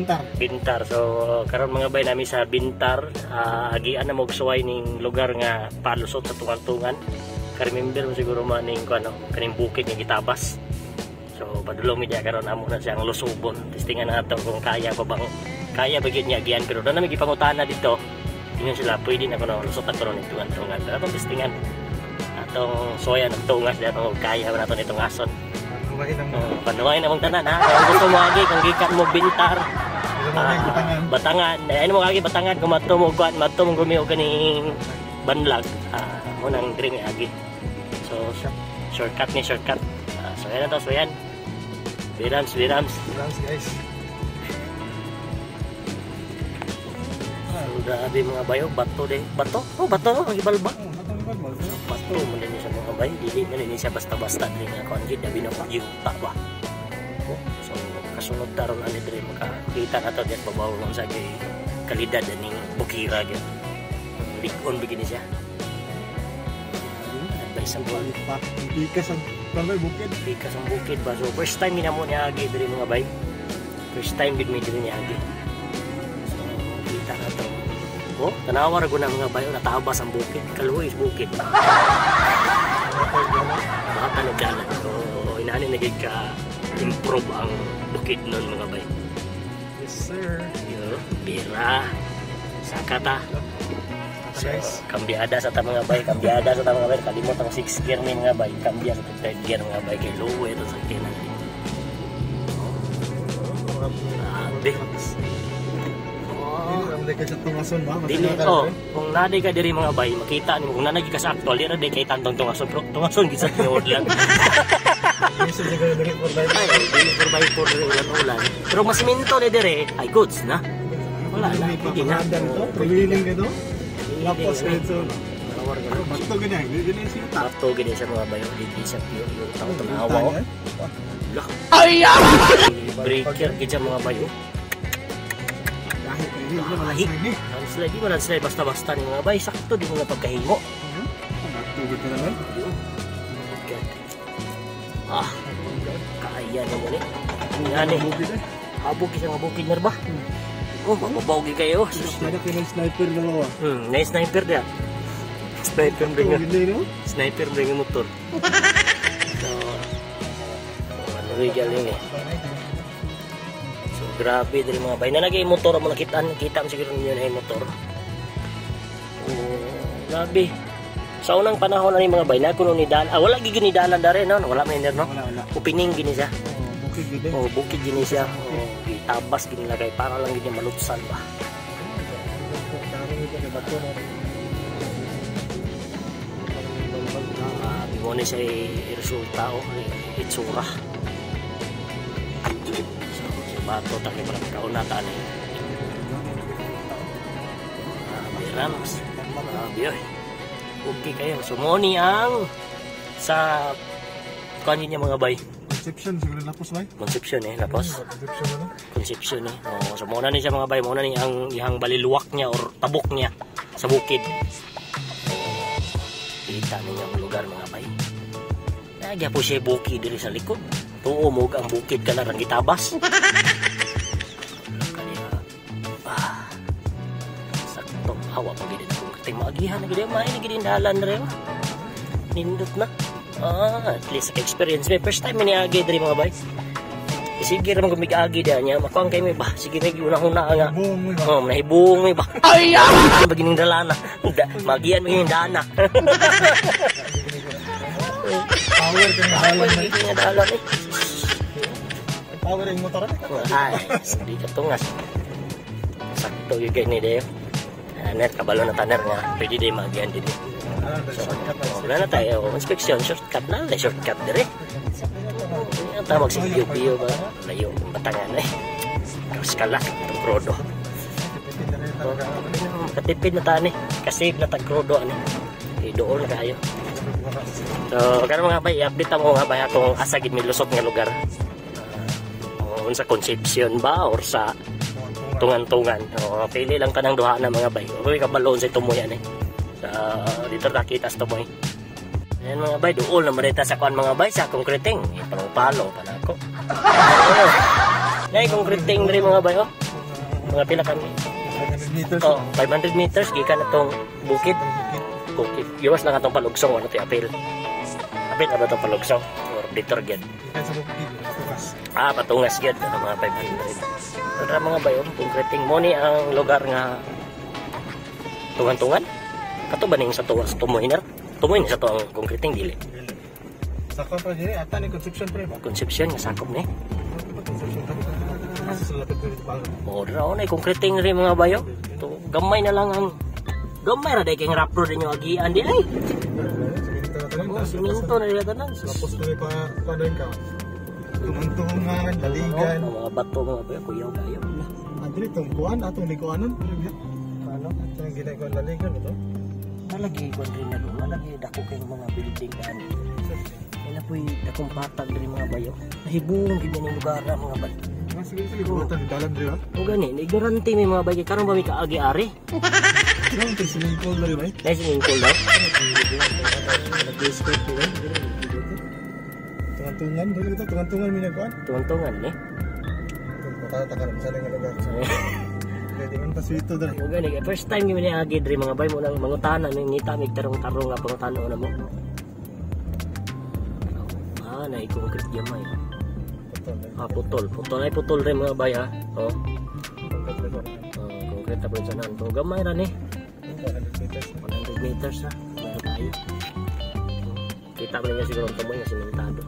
Bintar. Bintar. So karon, mga bay, nami sa Bintar, agian na mo og suway ning lugar nga palusot sa tungan-tungan. Ka-remember mo siguro man ning ano, kaning bukid nga gitabas. So padulong mi diya karon, amo na siyang lusubon. Testingan nato kung kaya pa bang kaya ba gyud niya agian, pero na nami gipangutana dito. Ingon sila pwede na kuno lusot na kuno ning tungan-tungan. Pero atong testingan, atong suwayan ang tungas diya kung kaya ba nato nitong ason. Panuwain ang Oh, panuwain among tanan ha. Kung gusto mo agi, kung gikan mo Bintar, Batangan. Batangan. Eh, ano mo agi Batangan kung madto mo kuan, madto mo gumi og kaning Banlag. Mo nang diri mi agi. So shortcut ni shortcut. So yan na to, so yan. Birams, birams. Birams, guys. So, grabe, mga bayo, bato de. Bato? Oh, bato no, gibalba. Oh, batang balbal. Bato man din siya, mga bay. Dili man din siya basta-basta diri nga kuan gid, abi na yuta ba. Oh, so kasunod taron ani diri makakita na to diyan babaw kung sa kay kalidad aning bukira gyud. Lig-on bigin siya. Advisable. Pa. Pikas ang balbal bukid. Pikas ang bukid ba. So first time ginamo niya agi diri, mga bay. First time gid mi diri niya agi. So kita na to. Oh, tanawa ra gud na, mga bay, oh, natabas ang bukid. Kaluoy is bukid. Baka og dalan. So inani na gid ka improve ang bukid nun, mga bay. Yes, sir. Yo, bira. Saka ta. So, guys. Kambyada sa ta, mga bay, kambyada sa ta, mga bay. Kalimot ang 6 gear ni, mga bay. Kambya sa third gear, mga bay, kay luwe ito sa gear natin. Grabe. Oh. Dili ka sa tungason ba? Dili, oh, kung naday ka diri, mga bay, makita nimo kung nanagi ka sa actual, di ra day kay tantong tungason, pero tungason gid sa tinuod lang. Yes, siguro dili for life. Ay, dili 4x4 diri, ulan-ulan. Pero masiminto ni dire, ay goods na. Wala na, hindi na. Pagwiling ka to? Lapos ka ito. Nawar ka na. Bato ganyan, hindi ganyan siya. Bato gini sa mga bayo, dili sa pure yung tao tanawa oh. Lah. Breaker gid sa mga bayo. Dahil hindi na landslide eh. Landslide, di mo landslide basta-basta ni, mga bay, sakto di mo nga pagkahimo. Bato gid na naman. Yun. God. Ah, kaya na mo ni. Ngani, Bukid eh. habog sa mga bukid na ba? Oh, mababaw gid kayo. Sana kayo ng sniper na mga. Na sniper dia. Sniper Bato bring gid na no? Sniper bring motor. So, ano rin galing eh. So, grabe diri, mga bay. Na nagay motor mo nakitaan, kita mo siguro ninyo na yung motor. Oh, grabe. Sa unang panahon na ni, mga bay, na kuno ni dalan, wala gid ni dalan dare no, wala man no. Wala, wala. Opening gini siya. Oh, bukid gid eh. Oh, bukid gini siya. Oh, gitabas gini lagay para lang gini malutsan ba. Dami ito kay bato na. Mo ni siya resulta o itsura. So, sa bato ta kay para kauna ta ni. May rams. Grabe oy. Okay kayo. So mo ni ang sa kuan niya, mga bay. Conception siguro lapos bay. Conception eh, lapos. Conception ano? Conception eh. Oh, so mo na ni siya, mga bay, mo na ni ang ihang baliluwak niya or tabok niya sa bukid. Kita ninyo ang lugar, mga bay. Nagya po siya bukid diri sa likod. Tuo mo ang bukid ka na rang gitabas. Kaniya. Ah. Sakto hawa pa gid akong kating maagihan na gid may na gid dalan diri. Nindot na. At least experience me. First time ni agi diri, mga bay. Sige ra man gumig-agi diha niya. Makuang kay mi ba? Sige na una-una nga. Buong mo ba? Oh, nahibong mi ba? Ay! Bagining dalana. Magian mo yung dana. Power kang dalan Ay, nga dalan eh. Power yung motor eh. Ay, di ka tungas. Sakto yung gani dayo. Aner, kabalo na taner nga. Pwede day magian din. So, wala na tayo. Inspection, shortcut na. Shortcut dire. Ang tawag si Piyo Piyo ba? Layo, ang batangan eh. Kaskala, itong krodo. Katipid na tani. Kasave na tag krodo ani. Eh, doon na kayo. So, karon, mga bay, i-update mo, mga bay, akong asa gid mi lusot nga lugar. Sa Concepcion ba or sa Tungan-tungan. Oh, pili lang tanang duha na, mga bay. Uy, kabaloon sa tumoy ani. Sa dito nakita sa tumoy. Ayan, mga bay, dool na marita sa kuan, mga bay, sa concreting. Eh, palo pa na ako. Nay concreting diri, mga bay, oh. Mga pila kami. 500 meters. Oh, 500 meters gikan atong bukid. Bukid. Giwas lang atong palugsong ano ti apil. Apil na ba itong palugsong? Or dito gyud. Gikan sa bukid, tukas. Ah, patungas gyud ano, mga 500. Pero mga bayo, concreting mo ni ang lugar nga tungan-tungan. Kato ba ning sa tuwas tumoy na? Tumoy ni sa to ang concreting dili. Sakop pa diri ata ni Concepcion pre ba? Concepcion nga sakop ni. Concepcion to. Sa lapit diri sa balo. O, dira na concreting rin mga bayo. To, gamay na lang ang gamay ra day kay rough road inyo agian di ay. Siminto na tanan. Oh, siminto na dira tanan. Tapos na pa pa ka. Tungan-tungan, daligan. Oh, mga bato mga bayo, kuyaw kayo. Ah, diri tong kuan atong liguanon. Ano? Atong ginagawa daligan ito. Nalagi kwan rin na doon. Nalagi dako kayong mga building daan. Kaya na po'y dakong patag diri mga bayo. Nahibong gid ni lugar na mga bayo. Mas sige sige butan dalan diri ha. O gani, ignorante may mga bayo. Karon ba may kaagi-ari? Ano ang swimming pool diri ba? Nice swimming pool daw. Nag-escape diri. Tungan-tungan diri ito, tungan-tungan mi nagkuan. Tungan-tungan ni. Makataka na sa nga lugar. Pwede man paswito diri. O gani, first time gyud ni agi diri mga bay mo nang mangutana ning ngita mig tarong-tarong nga pangutana na mo. Ah, na concrete gamay. Putol. Ah, putol. Putol ay putol rin mga bay ha. Oh, oh concrete na po sa nan. So, gamay ra ni. 100 meters. 100 meters ha. Meron tayo. Kita mo ninyo siguro ang tumoy nga simentado.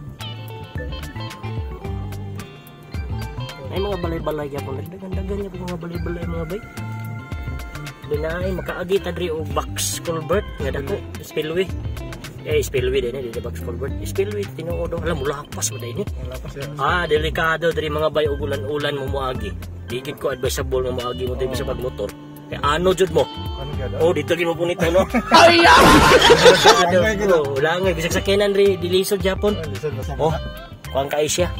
Ay mga balay-balay gyapon. Dagan-dagan gyapon mga balay-balay mga bay. Dinaay makaagi ta diri og box culvert nga dako spillway. Eh spillway din eh, di box culvert. Spillway tinuod alam mo lapas mo din eh. Wala pa siya. Ah, delikado diri mga bay og ulan-ulan mo moagi. Di gid ko advisable nga moagi mo diri sa pagmotor. Kay ano jud mo? Ano gyud? Oh, dito gid mo punito no. Ay! Delikado. Oh, langay bisag sakyanan diri dilisod Japon. Lisod ba sa Oh, kuang kay siya.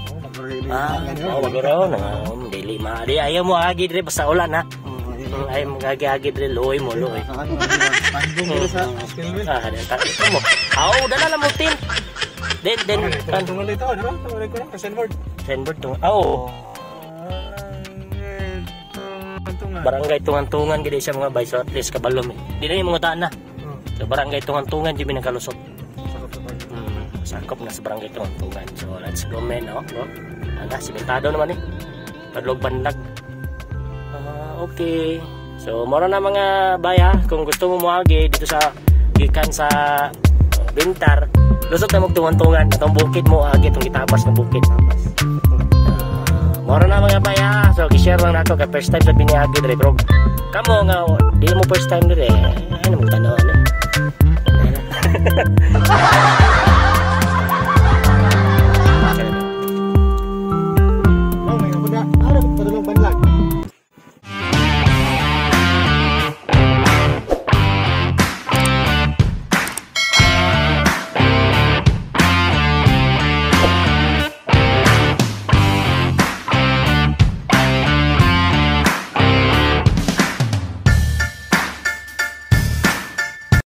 Ah, oh, maguro na. Dili ma di ayaw mo agi diri basta ulan ha. Ay magagi-agi diri luoy mo luoy. Tanggong diri sa spillway. Ah, dan ta ito mo. Aw, dala lang mo tin. Den kan Tungan dito, ano? Tungan ko lang signboard. signboard tung. Aw, Tungan. barangay tungan-tungan gid siya mga bay so at least kabalo mi. Di na yung mga taan na. So barangay tungan-tungan di mi nakalusot. Sakop na sa barangay tungan-tungan. So let's go men, no? No? Ana, simentado naman eh. Padlog banlag. Ah, okay. So moro na mga bay ha. Kung gusto mo moagi dito sa gikan sa Vintar, lusot na magtungan-tungan atong bukid mo agi itong gitabas ng bukid. Moro na mga bay ha. So gi-share lang nako kay first time sa biniagi dire bro. Kamo nga di mo first time dire. Ay mo tan-awan eh.